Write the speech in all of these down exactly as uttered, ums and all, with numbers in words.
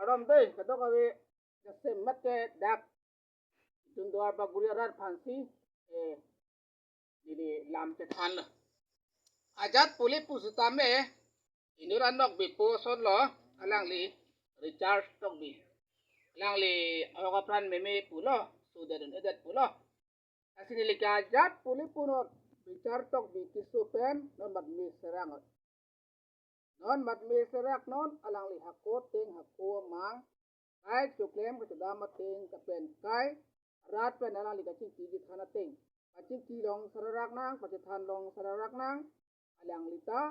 Kardom dei, kadokave, jasemet ke dak itum Duarbagori arat aphansi, eh, neli lam chethanlo. Ajat Pule pusitame, inut anokbe po asonlo, alangli Richard Tokbi. Alangli ahok apran meme pulo, sodet un-edet pulo. Lasi neli ke Ajat Pule pu non Richard Tokbi keso pen non mat me serak. Non mat me serak non alangli hako ateng hako amang, kai choklem kachedam ateng lapen kai rat pen alangli kachingki chethan ateng. Kachingki long sararak nang, kachethan long sararak nang, alangli ta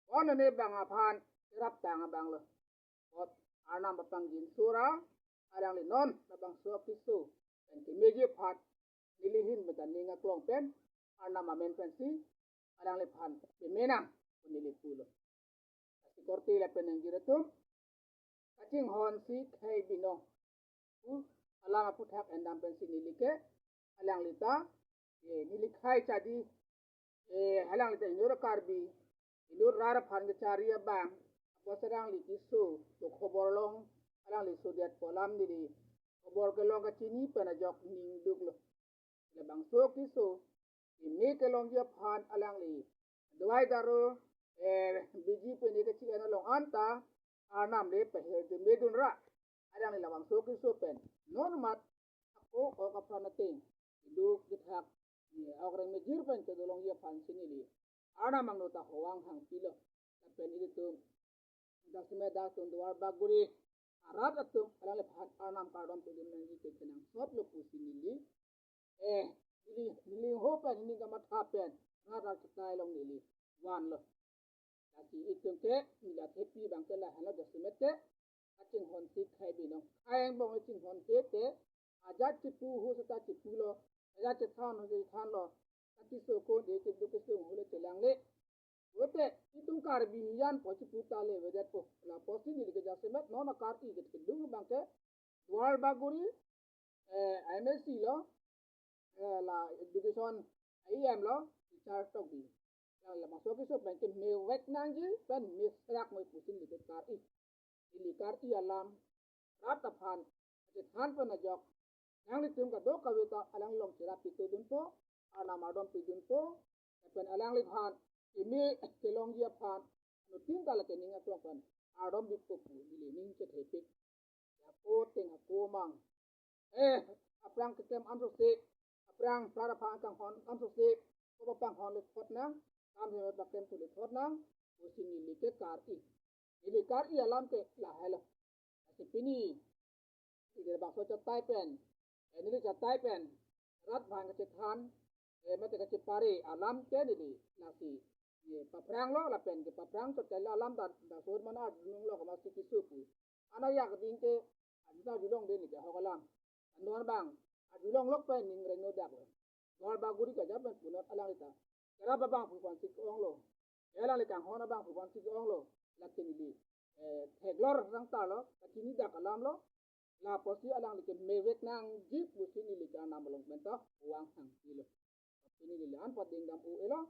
ko-an ne bang aphan cherap tang abang lo. Apot Arnam apangginsora, alangli non labangso keso pen kemeji aphan neli ahin pen ta ning aklong pen Arnam amen pensi alangliphan peme nang pu neli pulo. Lasi korte lapen ingjir atum, kachinghonsi khei binong pu alam aphuthak endam pensi neli ke alangli ta, eh, neli khei chadi, eh, alangli ta inut Karbi, inut rat aphan kechari abang, apotsi alangli keso, to khobor long, alangli sodet pu alam neli khobor kelong kachini pen ajok ning duklo. Labangso keso, keme kelongji aphan alangli dawai daru, eh, biji pini kachi-en along anta, Arnam le pahirjume dun ra. Alangli labangso keso pen non mat hako ahok apran ateng, keduk kethak, eh, aokreng mejir pen kedolongji aphansi neli Arnam angno ta hovang hangpilo. Lapen ilitum jasemet dak itum Duarbagori arat atum alangliphan Arnam kardom pedun nangji ke kenangsotlo pusi neli, eh, neli, neli ho pen, neli kamatha pen, rat rat chetai along neli vanlo. Lasi itum ke neli athepi abang ke lahenlo, jasemet ke kachinghonsi khei binong. Khei angbong chinghonhe te, ajat chepu ho seta chepulo, ajat chethan ho chethanlo. Kachiso ko de keduk kesung hule chelangle. Pulote itum Karbi niyan po chepu ta le avedet po. Lapusi neli ke jasemet non akar-i ke kedung abang ke Duarbagori, eh, M A C lo, eh, la education E M lo, Richard Tokbi. La, labangso keso pen ke mevek nangji pen me serak noi pusi neli ke kar-i. Neli kar-i alam rat aphan kachethan pen ajok, nanglitum kadokave ta alangli along cherap pithu dunpo, Arnam ardom pidunpo, lapen alangliphan keme kelongji aphan anuttin ta lake ning aklong pen ardom bipo pu neli ning chethepik. Hako ateng hako amang, eh, aphrang keklem ansose, aphrang prat aphan kanghon ansose, ko papanghon le thot nang, kam he paklem thu le thot nang, pusi neli ke kar-i. Neli kar-i alam ke lahelo. Lasi pini, neli bangso chetai pen, eh, neli chetai pen rat aphan kachethan, eh, mate kachepare alam ke neli lasi, eh, paphranglo lapen kepaphrang chot kailo alam ta, ta so mana arjulonglo komatsi keso pu. Ana ya keding ke, anta arjulong de neli ke ahok alam. Anwan abang arjulonglok pen ning rengno daklo. Duarbagori kejap pen punot alangli ta cherap abang pu aphansi ke-onglo. Alangli kanghon abang pu aphansi ke-onglo. Lake neli, eh, theklor rang talo, kachini dak alamlo. Lapusi alangli ke mevek nangji pusi neli ke Arnam along pen ta hovang hangpilo. Pini neli la-an pading dam u elo.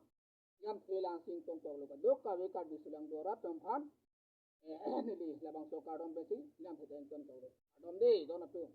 Jam thelang sing tongtoklo kadokave Karbi sulang dorat atum aphan. Eh, neli labangso kardom pensi jam thelang tongtoklo. Kardom dei, don atum.